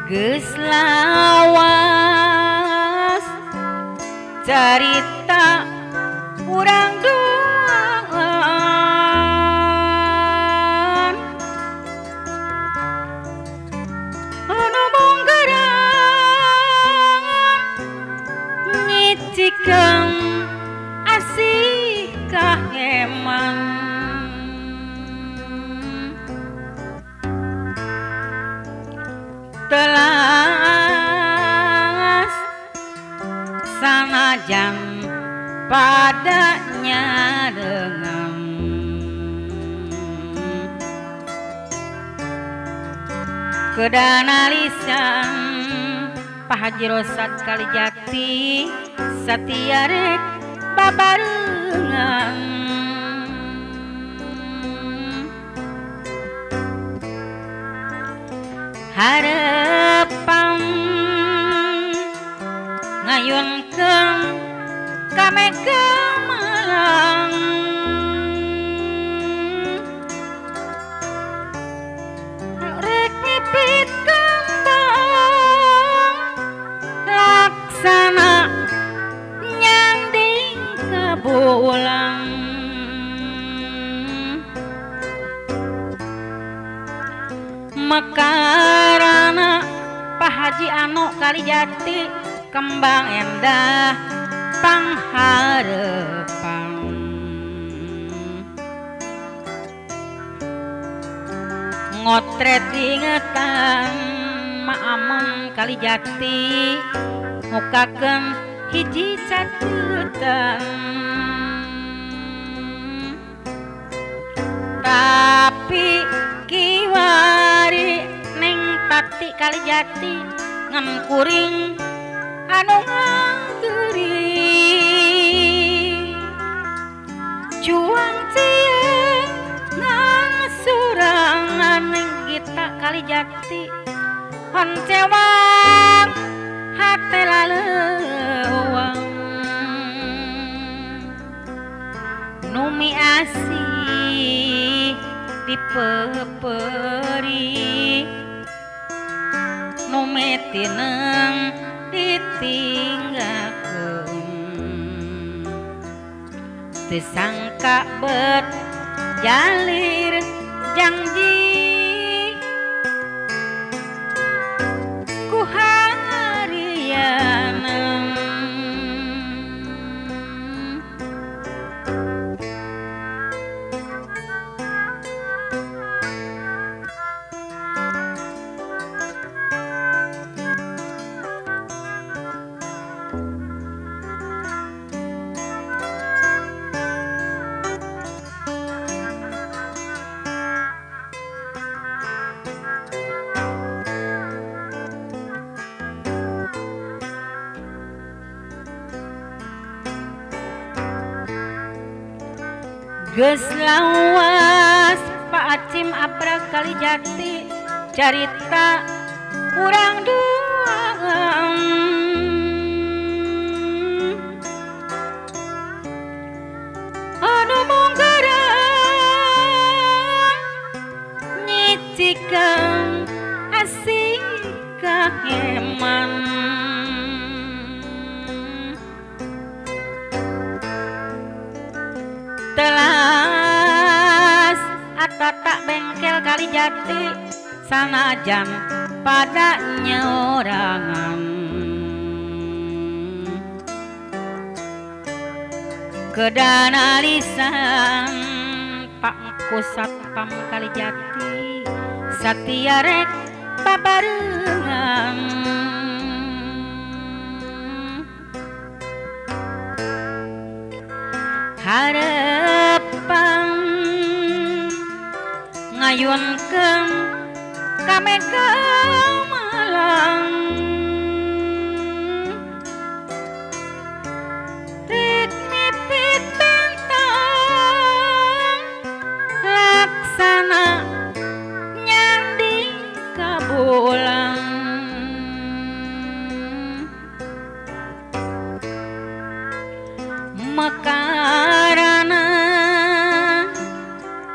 Geus lawas carita urang duaan anu munggaran nyicikeun asih kaheman telas sanajan padanya dengan kedana lisan Pak Haji Rosad Kalijati satia rek babarengan harepan ngayunkeun ka Mega Malang rek mipit kembang laksana nyanding ka bulang mekarana Pak Haji Ano Kalijati kembang endah pangharepan ngotret ingetan Ma'amem Kalijati mukakeun hiji catetan tapi kiwari Neng Tati Kalijati ngan kuring anu nganggeuri cuang cieung ngan surangan Neng Gita Kalijati honcewang hate laleuwang numi asih dipeperi nu metineng ditinggalkeun teu sangka bet jalir janji ku harianeun. Geus lawas Pak Acim Abra Kalijati carita urang duaan anu munggaran nyicikeun asih kaheman telas atata bengkel Kalijati sanajan padanya orangan kedana lisan Pak Satpam Kalijati satia rek babarengan harepan ngayunkeun ka Mega Malang rek mipit bentang laksana nyanding ka bulang mekarana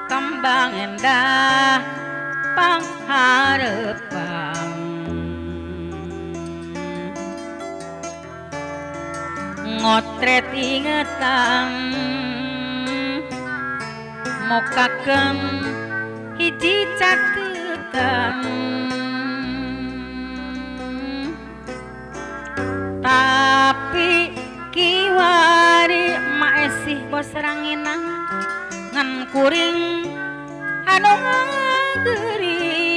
kembang endah pangharepan. Motret ingetan mokakeun hiji catetan tapi kiwari maesih bos ranginang ngan kuring anu ngageuring.